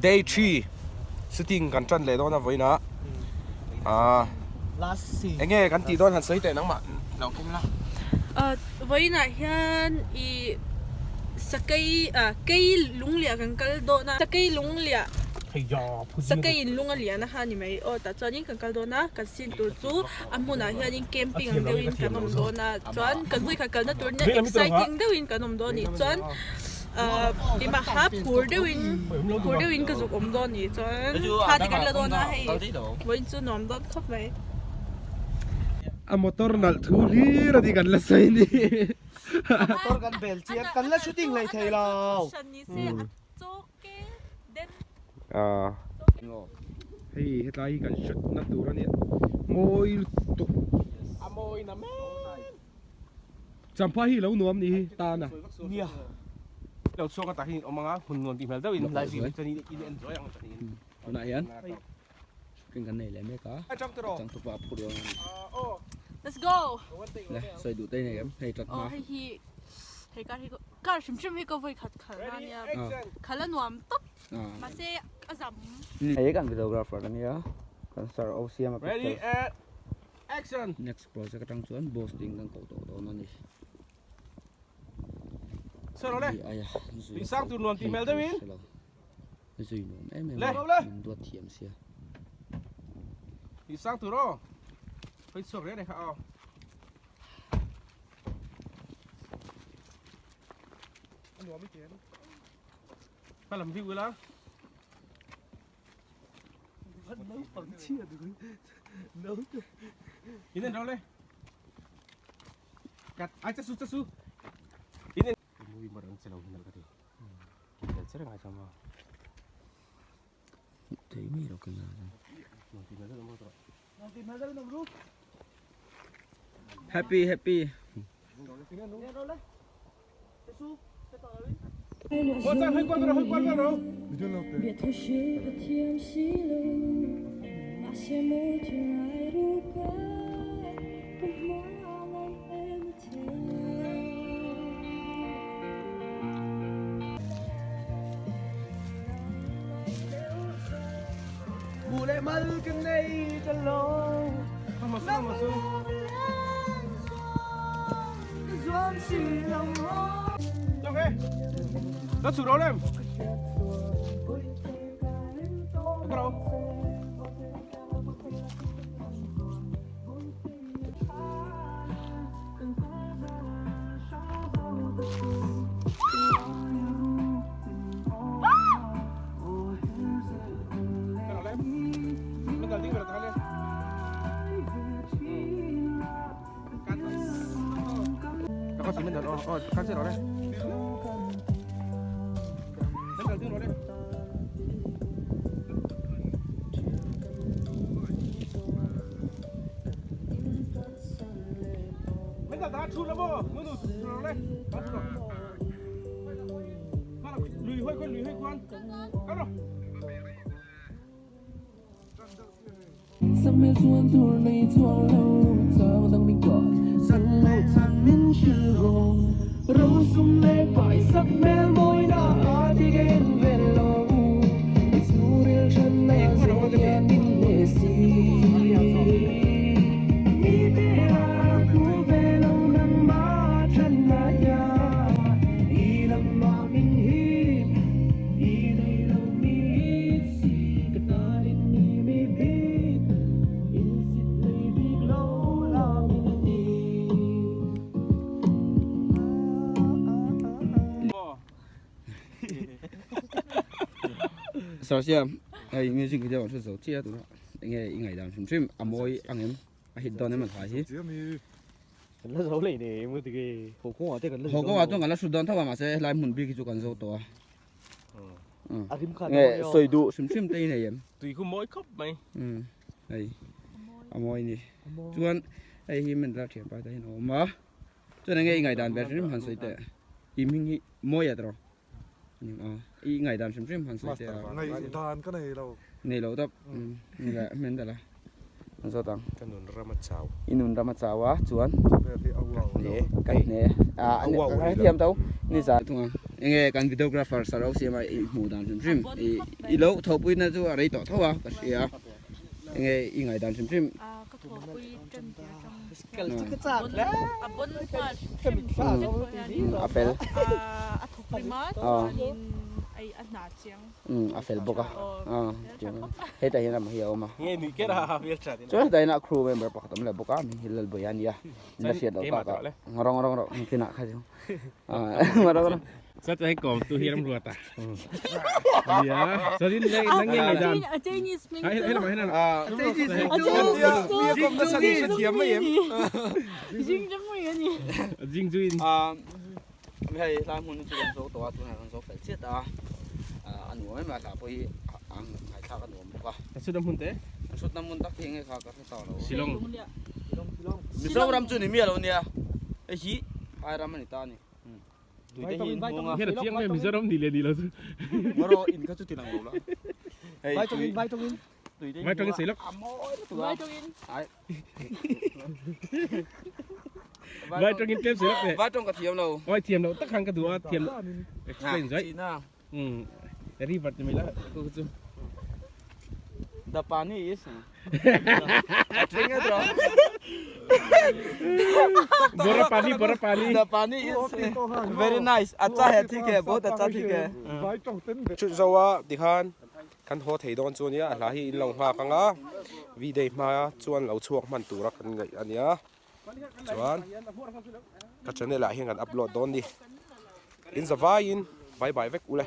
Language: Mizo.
Day 3 shooting kan tan leh dawn a vawiin ah ah enge kan tih dawn han sawi teh nangmah lo keng la. Vawiin ah hian ih sakei ah kei lungliah kan kal dawn a sakei lungliah sakei in lung a lian a kha ni mai aw tah chuanin kan kal dawn a kan sin tur chu a hmunah hianin camping ang deuhin kan awm dawn a chuan kan vawikhat kalna tur nia exciting deuhin kan awm dawn a nih chuan keimah kha phur deuhin phur deuhin ka zuk awm dawn a nih chuan thla te kan la dawn a hei vawiin chu nuam dawn khawp mai. A motor nalh thu hlir a ni kan la sawi ni. Motor kan bel chiang kan la shooting hlei thei lo. Hei hetlai hi kan shoot na tur a nia mawi lutuk. A mawi na mek. Champhai hi lo nuam ni hi tan a. Nia. Lo chhuak a tah hian in awm anga hun nuam tih hmel deuhin live view hi chuan in enjoy ang chuan in. Tunah hian shooting kan nei leh mek a. Changtupa a phur dawn a ni. Let's go. Le sawi duh te nei em hei tlat hma. Aw hei hi hei car hi car hrim hrim hi ka vawi khat khalh na ania khalh a nuam tawp mahse a zam. Hei kan videographer a nia kan sir Osiama picture. Ready and action. Next project atang chuan boss ding kan koh tawh dawn a ni. Sir awle. Tui sang tur nuam tih hmel deuh in. Zui nuam em em a min duat thiam sia. Tui sang tur aw. Hoi chhuak reng reng kha aw. A nuam i ti em. Ka lam view ila. In en rau le. Kat ai chasu chasu. In en. Movie mar ang chelo hinal ka ti. Kin cher ngai chama. Thei mi lo kena. Happy happy. Sir Siam, hei music video an hre zo chiah tunah enge i ngaihdan hrim hrim a mawi ang em a hit dawn em a thlai hi. Kan la zo leh nei emaw tige haw kawngah te kan la Haw kawngah chuan kan la hrut dawn tho a mahse helai hmun bik hi chu kan zo tawh a. A rim kha Nge sawi duh hrim hrim te i nei em? Tui khu mawi khawp mai. Umm hei a mawi ni. Chuan hei hi Mendra thianpa te hian a awm a. Chuan enge i ngaihdan ve hrim han sawi teh. I hming hi mawi a tawh. I ngaihdan hrim hrim han sawi teh a. Ngaihdan ka nei lo. Nei lo tawp. Nge hmel dala. An zawt ang. Ka nun ram a chau. I nun ram a chau a chuan. Khawvel hi a uau lo. Ka hne. A ka hrethiam tho. Ni za thung ang. Enge kan videographer Saro siama i hmuh dan hrim hrim i i lo thawhpui na chu a rei tawh tho a ka hria enge i ngaih dan hrim hrim. Ka thawhpui tan tir atang a bon nghal hrim hrim A fel. A thawk rim a chuanin ai a hna chiang. A fel bawk a hetah hian amah hi a awm a. Nge nuih ker a hmeltha chuan hetah hian a crew member pakhat a awm leh bawk a hming hi Lalbawia a nia. La hriat loh tak a rawng rawng rawng engtin ah kha chu rawng rawng Chuan hei kawm tu hi ram ruat a nia chuan in nang nge ngai dan A Chinese hming hei lamah hian a Chinese hming chu mi a kawm nasa ni hrethiam mai em Jing chu mai a ni Jing chu in hei hlai hmun chu kan zo tawh a tunah kan zo fel chiat a a nuam em a hla pawh hi a ngaithlak a nuam bawk a a chhut na hmun te a chhut na hmun tak hi enge kha ka hre tawh lo Shillong Mizoram chu ni miah lo nia hei hi phai ram a ni ta a ni tui te hi in hmung a hian a chiang mai Mizoram ni leh ni lo chu Maro in kha chu ti lang lo la hei tui vai tawngin tui te vai tawngin sei lawk a mawi lutuk a Vai tawngin ai vai tawngin tlem sei lawk teh vai tawng ka thiam lo oi thiam loh tak khan ka duh a thiam explain zai um river ti mai la ku chu The pani is a thing a bora pani bora pani The pani is very nice. Acha hai thik hai bahut acha thik hai. Chut zo a tikhan kan haw thei dawn chu ania a hla hi in lo nghak anga v-day hma chuan lo chhuak hman tura kan ngaih ania chuan ka channel ah hian kan upload dawn ni in zavaiin bye bye vek ule.